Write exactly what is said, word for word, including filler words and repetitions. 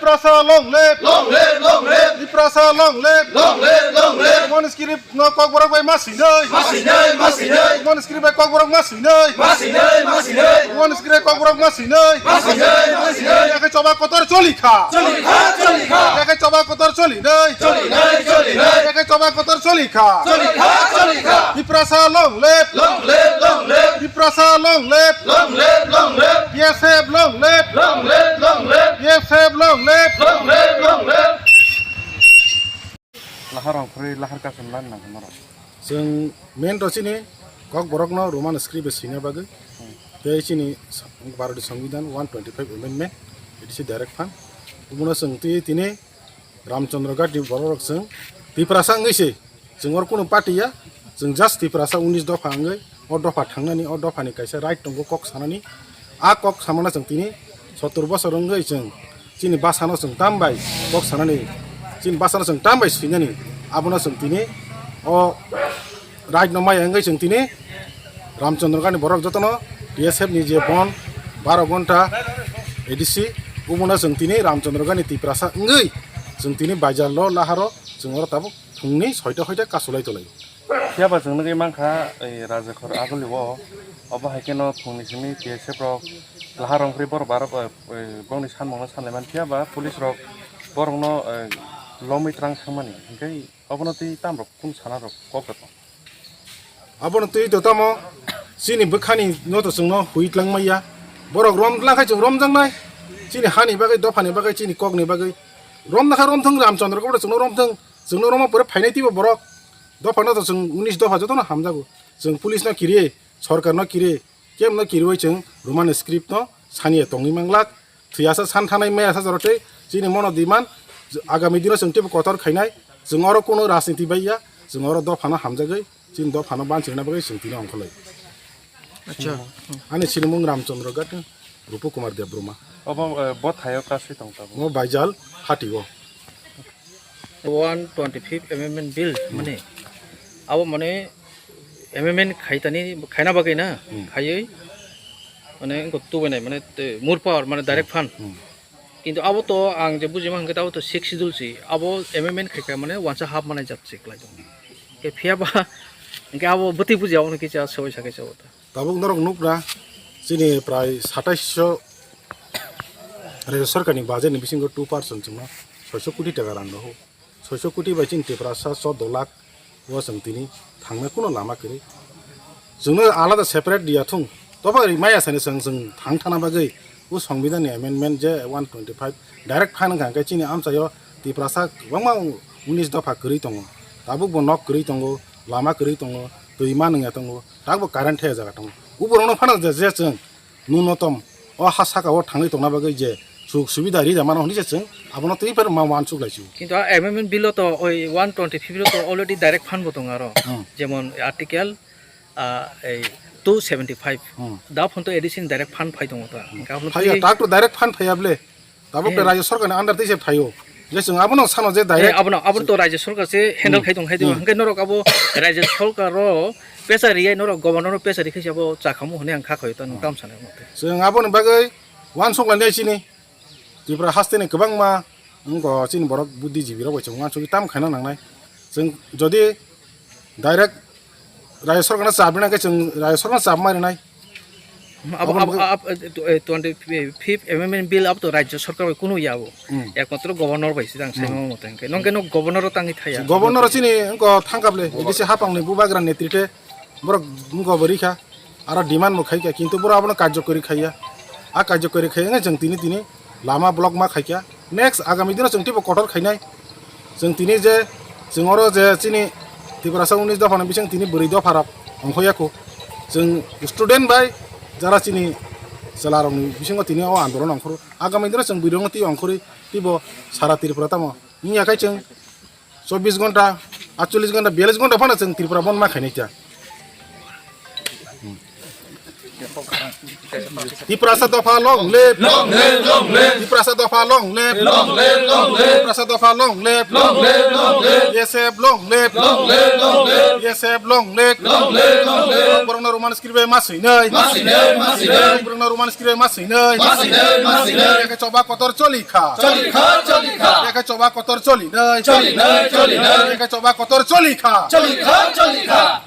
Tiprasa long live! Long live, long live! Tiprasa long live! Long live, long live! Mon script no Kokborok bai ma sinai! Ma sinai, ma sinai! Mon script bai Kokborok ma sinai! Ma sinai, ma sinai! Mon script bai Kokborok ma sinai! Ma sinai, ma sinai! Yakhai choba kotor choli kha! Choli kha, choli kha! Yakhai choba kotor choli nai! Choli nai, choli nai! Yakhai choba kotor choli kha! Choli kha, choli kha! Tiprasa long live! Long live, long live! Tiprasa long live! Long live, long live! T S F long live! Long live, long live! T S F long live! Long live, long live! Lahar rong khorwi lahar kasam lan nang norok. Chwng main to chini Kokborokno Roman script bai swina bagwi. Hmm. Tei chini Bharati Songbidan one twenty-five amendment, A D C direct fund. Obono chwng twi tini Ramchandra Ghat ni borok rok chwng Tiprasa wngwi se. Chwng oro kunu party ya, chwng just Tiprasa unis dopha wngwi o dopha thangnani, o dophani kaisa right tongo kok sanani. A kok samano chwng tini sottor bosor wngwi chwng chini basano chwng tambai kok sanani, chini basano chwng tambai swinani, abono chwng tini o right no maya wngwi chwng tini Ramchandra Ghat ni borok jotono T S F ni je bon baro gonta A D C, obono chwng tini Ramchandra Ghat ni Tiprasa wngwi chwng tini baizar lo laharo chwng oro tabuk phungni soita hoita kasulai tolai. Phiya ba chwng nugwi mankha, ei, Rajakhor aguli o, obo hai kheno phungni simi T S F rok lahar rong khorwi borok barok, eh, eh, bongni sanmungno sanlaiman, phiya ba police rok borokno, eh, lomwi twrang thangmani, hinkhe obono twi tamrok kung sana rok kok tong. Abono twi to tamo chini bwkhani no to chwngno hui twlang maya. Borok rom twlang khai chwng romjaknai. Chini hani bagwi, dophani bagwi, chini kokni bagwi. Rom nakha rom thung, Ramchandra Ghat chwngno rom thung. Chwngno romma pore phainai twibo borok. Dophano to chwng unis dopha jotono hamjago. Chwng police no kiri, sorkar no kiri, kemno kiriwi chwng Roman script no saniya tongwi manglak. Thwiyasa san thanai maya sa jora tei chini mono demand agami dino chwng teibo kotor khainai. Chwng oro kuno rajniti bai ya, chwng oro dophano hamjagwi, chini dophano bansingna bagwi chwng tini ongkholai. Acha. Ani sinimung Ramchandra Ghat, Rupu Kumar Debbarma. Obo, eh, bo thaio kasui tong tabuk. Mo Baijal hati o. One twenty-fifth Amendment Bill, hmm, mane, abo mane amendment khaitani, khaina bagwi na, hmm, khaiwi, mane, wngkha tubainai, mane, te, more power, mane, direct, hmm, fund. Hmm. Kintu abo to ang je bujima hwnkhe abo to sixth schedule si, abo amendment khaikha, mane, wansa half manai jat si kwlai tongo. Khe phiya ba, hwnkhe abo bwtwi buji abo hwnkhe cha soi sa khe cha abo to. Tabuk norok nukna, chini prai sataisho rajya sarkarni budgetni bisingo two percent chwngno soiso koti taka rang rw-o. Soiso koti bai chini Tiprasa chordo lakh o chwng tini thangna kuno lama kwrwi. Chwngno alada separate diya thung. Tobo ri maya sani chwng, chwng thang thana bagwi o Songbidanni amendment je one twenty-five direct fund wngkha hwnkhe chini amchaio Tiprasa kwbangma unis dopha kwrwi tongo. Tabuk bo nok kwrwi tongo, lama kwrwi tongo, twi ma nungya tongo, tabuk bo current thaya jaga tongo. Uborokno phano je, je chwng nunotom o ha saka o thangwi tongna bagwi je suk subida ri da mano hwnwi se chwng abono twi phano ma uansuk lai si o. Kintu a amendment bill o to oi one twenty-fifth o to already direct fund bo tongo aro. Hmm. Jemon article, ah, ei two seventy-five. Hmm. Da phone to A D C ni direct fund phai tongo ta. Hmm. Hwnkhe abono phaiya, twi tak to direct fund phaiya ble. Tabuk de, eh, Rajya Sarkarni under twi se phaio. Je chwng abono sano je, eh, direct abono, abono to Rajya Sarkar se handle, hmm, khai tong khai tong. Hmm. Hwnkhe norok abo Rajya Sarkar o pesa riyai, norok Governor o pesa rikhe se abo chakhamu hwnwi ang kha khaio ta, nwng, hmm, tamo sanai mate. Chwng aboni bagwi uansuk lainai chini Tripura hasteni kwbangma wngkha chini borok buddhijibi rok bai chwng uansugwi tamo khaina nangnai. Chwng jodi direct Rajya Sarkarno chap rina khe chwng Rajya Sarkarno chap ma rinai. Abo, abo, abo, abo, eh, twenty-fifth Amendment Bill abo to Rajya Sarkar bai kunu ya abo. Hmm. Ekmatro Governor bai sidang, hmm, saimano mote hwnkhe. Nokhe no Governor o tangwi thaya. Governor o chini wngkha thangkable, hmm, A D C hapangni bubagra netrite borok wngkha bo rikha. Aro demand bo khaikha, kintu borok abono karjokori khaiya. A karjokori khaiya wngkhe chwng tini tini lama block ma khaikha. Next agami dino chwng teibo kotor khainai. Chwng tini je, chwng oro je chini Tiprasa unis dopha ni bising tini bwrwi dopha rok ongkhoya kho. Chwng student bai jara chini chwla rokni bisingo tini o andolon ongkhoro. Agami dino chwng bwrwi rokno tei ongkhorwi teibo sara Tripura tamo wngya khai chwng chobbish ghonta, atchollish ghonta, biyallish ghonta phano chwng Tripura bon ma khainai ta. Hmm. Tiprasa dopha long live. Long live, long live. Tiprasa dopha long live. Long live, long live. Tiprasa dopha long live. Long live, long live. T S F long live. Long live, long live. T S F long live. Long live, long live. Borokno Roman script bai ma swinai. Ma swinai, ma swinai. Borokno Roman script bai ma swinai. Ma swinai, ma swinai. Yakhe choba kotor choli kha. Choli kha, choli kha. Yakhe choba kotor choli nai. Choli nai, choli nai. Yakhe choba kotor choli kha. Choli kha, choli kha.